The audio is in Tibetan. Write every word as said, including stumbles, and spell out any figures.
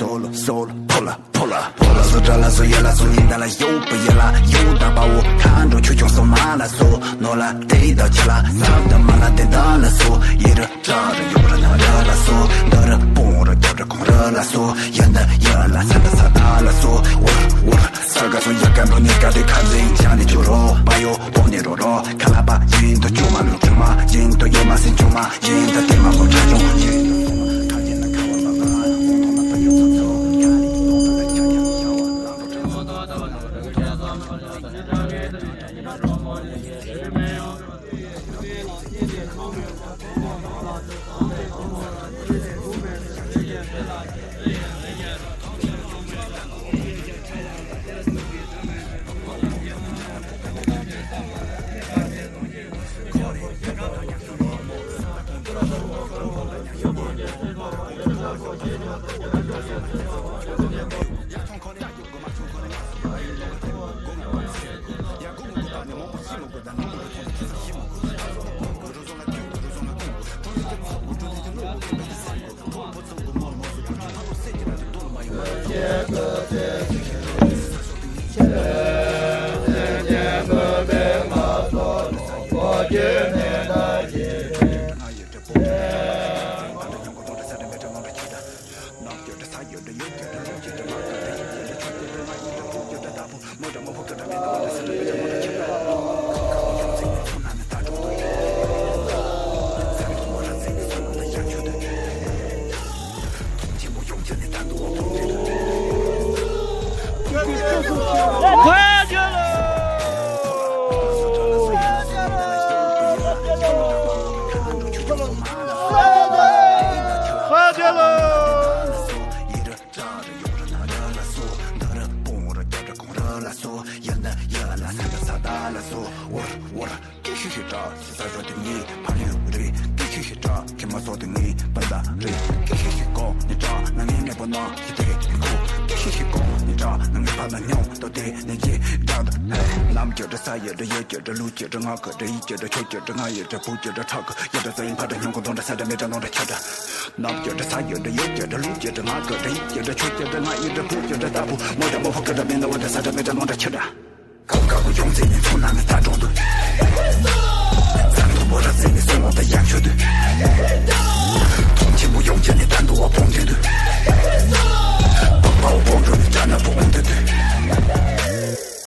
ཏོ་ལ་སོ་ལ་ཕོ་ལ་ཕོ་ལ་ཕོ་ལ་སོ་དྲ་ལ་སོ་ཡ་ལ་སོ་ཡིན་ད་ལ་ཡོ་པ་ཡ་ལ་ཡོ་ད་པ་འོ་ཁ་འགྲོ་ཆུ་ཆུང་སོ་མ་ལ་སོ་ནོ་ལ་དེ་ད་ཆ་ལ་ས་ད་མ་ལ་དེ་ད་ལ་སོ་ཡི་ར་དྲ་ར་ཡོ་ར་ན་ར་ལ་སོ་ད་ར་པོ་ར་རྒྱབ་ར་ཁོང་ར་ལ་སོ་ཡ་ད་ཡ་ལ་ས་ད་ས་ད་ལ་སོ་འོ་ར་འོ་ར་ས་ག་སོ་ཡ་ག་འགྲོ་ནི་ག་དེ་ཁ་འཛིན་ཅང་ནི་ཆུ་རོ་པ་ཡོ་པོ་ནི་རོ་རོ་ཁ་ལ་པ་ཡིན་ད་ཆུ་མ་ལུ་ཆུ་མ་ཡིན་ད་ཡོ་མ་སིན་ཆུ་མ། ཡིན་ད་དེ་མ་གོ་ཁྲ་ཆུང་ཡིན། ཁ་ཆེ་ན་ཁ་བ་ལ་ལ་ཁོང་ཐོང་ན་ཕ་ཡོ་ཚོ་ཚོ་ཁ་ལི་ཐོང་ཐོང་ན་ཕ་ཡོ་ཚོ་ཚོ་ཁ་ལི་ཐོང་ཐོང་ན་ཕ་ཡོ་ཚོ་ཚོ། ཀི་ཤི་ཤི་ཏྲ་ཤི་ས་ཡོད་དེ་ངའི་ཕ་ཡུལ་རེད། ཀི་ཤི་ཤི་ཏྲ་ཁྱི་མ་སོ་དེ་ངའི་པ་ད་རེད། ཀི་ཤི་ཤི་ཀོ་ནི་ཏྲ་ན་ངའི་མེད་པོ་ན་ཤི་དེ་ཁོ། ཀི་ཤི་ཤི་ཀོ་ནི་ཏྲ་ན་ངའི་ཕ་ན་ཉོ་ཏོ་དེ་ནི་ཅི་ཏྲ་ད་ཧེ། ནམ་ཀྱི་ཏྲ་ས་ཡོད་ཏྲ་ཡོད་ཀྱི་ཏྲ་ལུ་ཀྱི་ཏྲ་ང་གི་ཏྲ་ཡིད་ཀྱི་ཏྲ་ཆོས་ཀྱི་ཏྲ་ང་ཡི་ཏྲ་བུ་ཀྱི་ཏྲ་ཁྲག་གི་ཡི་ཏྲ་ས་ཡིན་ཕ་ཏྲ་ཉོ་གི་དོན་ཏྲ་ས་ཏྲ་མེད་ཏྲ་ནོ་ཏྲ་ཁྱ་ཏྲ། ནམ་ཀྱི་ཏྲ་ས་ཡོད་ཏྲ་ཡོད་ཀྱི་ཏྲ་ལུ་ཀྱི་ཏྲ་ང་གི་ཏྲ་ཡིད་ཀྱི་ཏྲ་ཆོས་ཀྱི་ཏྲ་ང་ཡི་ཏྲ་བུ་ཀྱི་ཏྲ་ལྟ་བུ་མོ་ཏྲ་མོ་བུ་ཀི་ཏྲ་མེད་ན་བ་ཏྲ་ས་ཏྲ་མེད་ཏྲ་ནོ་ཏྲ་ཁྱ་ཏྲ།